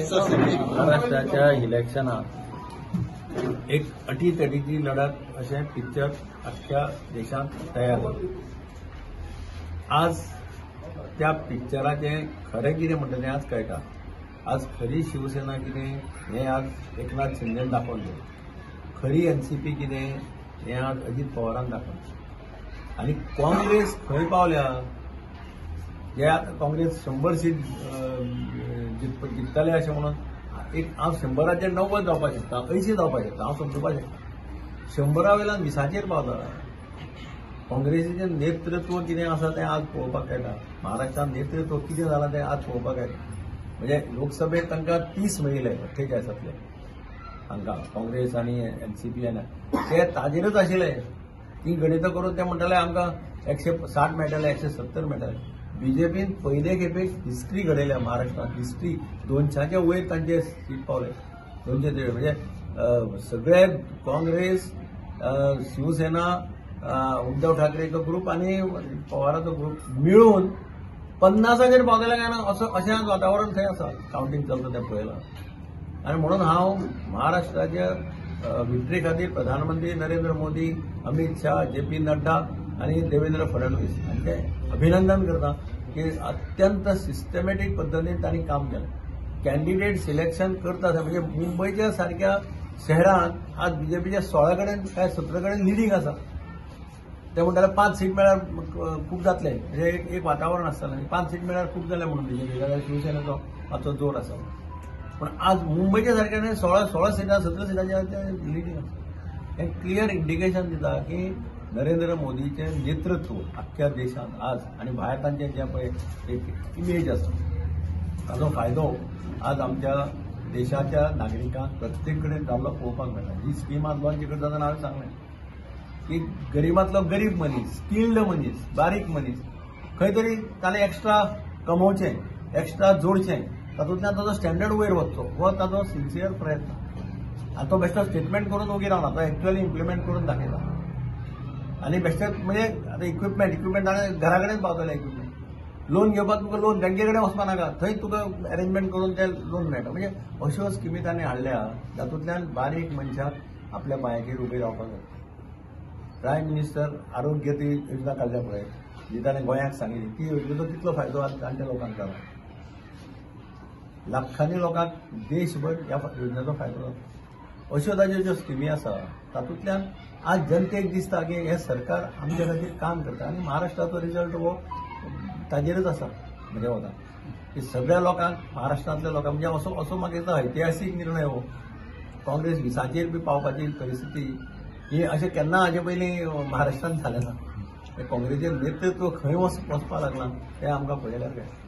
महाराष्ट्राच्या इलेक्शनात एक अटीतटीची लढत अशें पिक्चर अख्ख्या देशांत तयार जालें. आज त्या पिक्चराचें खरें कितें म्हणटा तें आज कळटा. आज खरी शिवसेना कितें हें आज एकनाथ शिंदेन दाखोवन दिलें, खरी एनसीपी कितें हें आज अजीत पवारान दाखोवन दिलें. आनी काँग्रेस खंय पावल्या, जे आतां काँग्रेस 100 सीट जिखतले अशें म्हणून एक हांव 100 90 जावपाक शकता, 80 जावपाक शकता, हांव समजुपाक शकता. 100 वयल्यान 20 पावता. काँग्रेसीचें नेतृत्व कितें आसा तें आज पळोवपाक मेळटा. महाराष्ट्रांत नेतृत्व कितें जालां तें आज पळोवपाक मेळटा. म्हणजे लोकसभेत तांकां 30 मेळिल्ले 48 हांकां काँग्रेस आनी एनसीपी आनी ते ताजेरच आशिल्ले. ती गणितां करून ते म्हणटाले आमकां 160 मेळटले, 170 मेळटले. बीजेपीन पयले खेपेक हिस्ट्री घडयल्या महाराष्ट्रांत, हिस्ट्री 200 वयर तांचे सीट पावले, 200 म्हणजे सगळे काँग्रेस, शिवसेना, उद्धव ठाकरेचो ग्रुप आनी पवाराचो ग्रुप मिळून 50 पावतले काय ना असो अशें आज वातावरण थंय आसा. कावंटींग चलता तें पळयलां. आनी म्हणून हांव महाराष्ट्राच्या विक्ट्री खातीर प्रधानमंत्री नरेंद्र मोदी, अमित शाह, जे पी नड्डा आनी देवेंद्र फडणवीस हांचें अभिनंदन करता की अत्यंत सिस्टमॅटीक पद्दतीन तांणी काम केलें. कॅन्डिडेट सिलेक्शन करता म्हणजे मुंबयच्या सारक्या शहरांत आज बीजेपीच्या 16 कडेन काय 17 कडेन लिडींग आसा. ते म्हणटाले 5 सीट मेळ्यार खूब जातले, म्हणजे एक वातावरण आसतालें 5 सीट मेळ्यार खूब जालें म्हणून बीजेपी, जाल्यार शिवसेनेचो मातसो जोर आसा. पूण आज मुंबयच्या सारक्या 16 सिटां 17 सिटांचेर लिडींग आसा. हें क्लियर इंडिकेशन दिता की नरेंद्र मोदीचें नेतृत्व अख्ख्या देशांत आज आनी भायर तांचें जें पळय एक इमेज आसा ताजो फायदो आज आमच्या देशाच्या नागरिकांक प्रत्येक कडेन जाल्लो पळोवपाक मेळटा. ही स्कीम आज लॉन्च करता तेन्ना हांवें सांगलें की गरिबांतलो गरीब मनीस, स्किल्ड मनीस, बारीक मनीस खंय तरी ताणें एक्स्ट्रा कमोवचें, एक्स्ट्रा जोडचें, तातूंतल्यान ताजो स्टँडर्ड वयर वचचो, हो ताजो सिन्सियर प्रयत्न. आनी तो बेश्टो स्टेटमेंट करून ओगी रावना, तो एक्च्युअली इम्प्लिमेंट करून दाखयता. आनी बेश्टे म्हणजे आतां इक्विपमेंट ताणें घरा कडेन पावतलें. इक्विपमेंट लोन घेवपाक तुका लोन बँके कडेन वचपा नाका, थंय तुका अरेंजमेंट करून तें लोन मेळटा. म्हणजे अश्यो स्किमी ताणें हाडल्या जातूंतल्यान बारीक मनशाक आपल्या पांयाचेर उबे रावपाक जाता. प्रायम मिनिस्टर आरोग्य ती योजना काडल्या पळय, जी ताणें गोंयाक सांगिल्ली, ती योजनेचो कितलो फायदो आज जाणट्या लोकांक जाला. लाखांनी लोकांक देशभर ह्या योजनेचो फायदो जाता. अश्यो ताज्यो ज्यो स्किमी आसा तातूंतल्यान आज जनतेक दिसता की हें सरकार आमच्या खातीर काम करता. आनी महाराष्ट्राचो रिजल्ट हो ताजेरच आसा. म्हणजे वता की सगळ्या लोकांक, महाराष्ट्रांतल्या लोकांक म्हणजे असो असो म्हाका दिसता ऐतिहासीक निर्णय हो. काँग्रेस 20 बी पावपाची परिस्थिती ही अशें केन्ना हाजे पयलीं महाराष्ट्रांत जालें ना. काँग्रेसीचें नेतृत्व खंय वचपाक लागलां तें आमकां पळयल्यार कळटा.